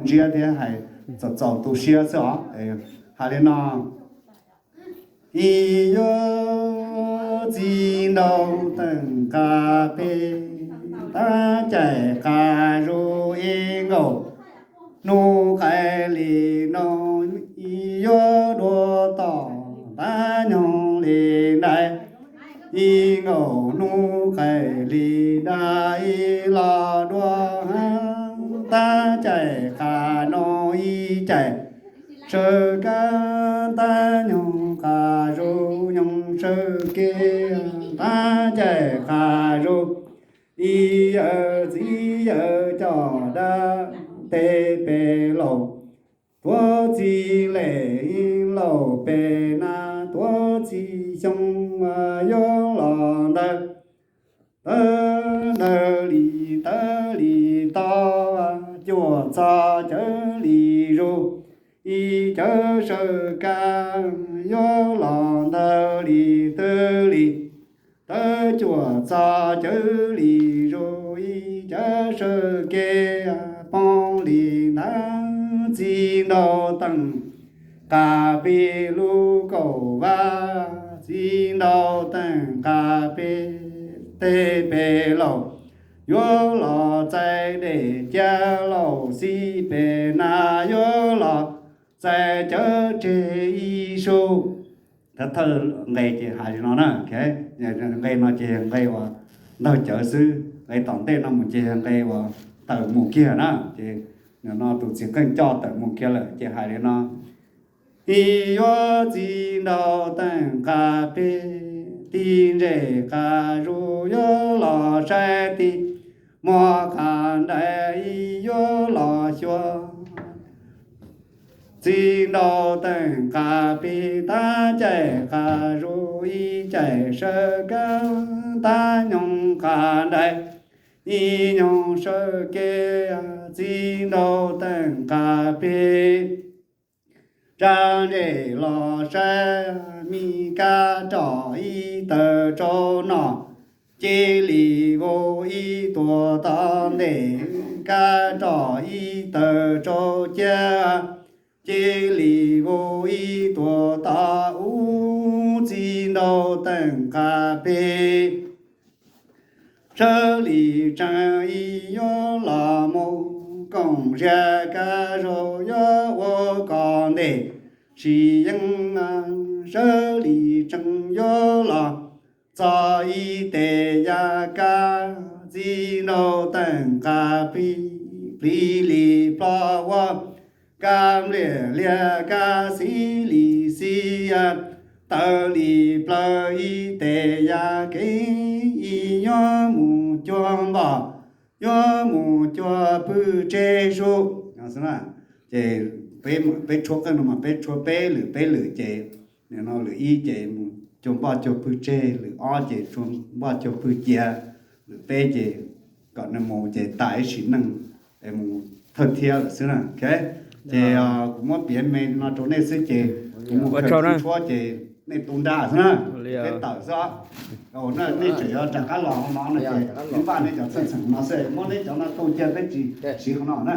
ntsiab thiab hais txaus txaus tu siab xwb os. Hais li no: Ib yuav txiv nraug teem qas peg, tab caim qas zus ib nkaus hnub qaij li no, ib yuav dua tom tab nyoog li ntaiv, ib nkaus hnub qaij li ntaiv ib los dua, tab caim qas no ib caim sawv kab, tab nyoog qas zus nyoog sawv kev, tab caim qas zus ib yawm txiv yawm coj dab peg pem laus, tuav txiv lem laus pem nas, tuav txiv xyoo yuav los ntawd, tawv ntawd li tawv li to, cuam txog cawv li zus ib cawv sawv kab, yuav los ntawd li twg li tawv, cuam txog cawv li zus ib cawv sawv kev, poob li ntawd txiv nraug teem qas peg lub kaum vab, txiv nraug teem qas peg teb pem laus, yuav los txais dej cia laus xib pem nas, yuav los txais cawv tseg ib su. Thawj nqe ces hais li no na, nqe no ces yog nqe uas ntawg cawv xwb, nqe tom ntej no mus ces yog nqe uas tawm mus kiag na, ces nim no tus txiv qeej coj tawm mus kiag lawm ces hais li no: Ib yuav txiv nraug teem qas peg, tig ntsej qas zus yuav los saib tig, muag qas nraim ib yuav los xyuas. Txiv nraug teem qas peg tab caim qas zus ib caim sawv kab, tab nyoog qas nraim ib nyoog sawv kev, txiv nraug teem qas peg tsa ntsej los saib, me kab roj ib tawg rau noj, cia li vau ib tuam tom ntej, kab roj ib tawg rau ciav, cia li vau ib tuam tom ub, txiv nraug teem qas peg sawv li tsees ib yuav los mus, koom ziab kab zaug yuav ua kom ntej, sim yeej sawv li tsees yuav los txog ib tes yaj kab, txiv nraug teem qas plig, plig li plho ua, kab npliaj liag kab xib li xib, tawv li plawv ib tes yaj kev, ib yuav mus cuag npoj, yuav mus cuag pw tseg su. Ces peb tshuab qeej no mas peb tshuab peb lwm peb lwm ces, nim no lwm ib ces mus cuag npoj cuag pw tseg, lwm ob ces cuag npoj cuag pw cia, lwm peb ces kom nws mus ces tas ib sim neej es mus thawj thiab lawm xwb na. Ces kuv muab piav me no rau nej xwb ces kuv mus khaws tshuab ces nej tu nra xwb na, peb tawm xwb. Nej tseem yuav rov qab los hauv no no ces npaj nej cov txheej txheem no xwb, muab neb cov no tu cia peb tsis siv hauv no na.